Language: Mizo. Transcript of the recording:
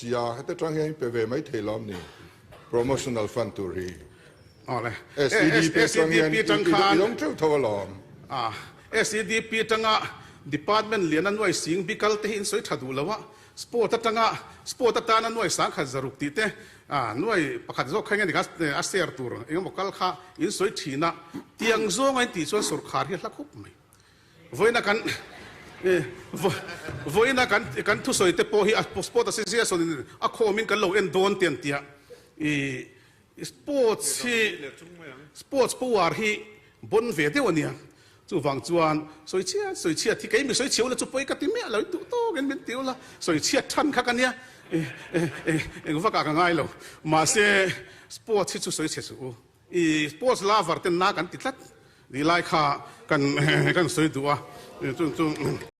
tia heta tang hian in pe ve mai thei lawm ni promotional fund tur hi. Awle. SEDP tang hian i dawng teuh tho alawm. SEDP tanga department lian a nuai sing bikal te hi in sawi tha duh lo a, sport atanga sport atana nuai sangkhat zaruk tih te nuai pakhat zawk kha eng emaw a share tur eng emaw kal kha in sawi thin a, tiang zawnga in tih chuan sorkar hi a hla khawp mai. Vawiina kan vawiina kan kan thusawi te pawh hi a sport association in a khawmin kan lo en dawn te an tia i sports hi sports power hi bon ve deuh a nia chuvang chuan sawi chhiat sawi chhiat hi kei mi sawi chhiau la chu pawi ka ti miah lo in duh tawkin min ti ula sawi chhiat than kha ka nia eng vakah ka ngai lo mahse sports hi chu sawi chhe suh u. I sports lover ten na kan ti tlat tih lai kha kan kan sawi duh a, chu chu.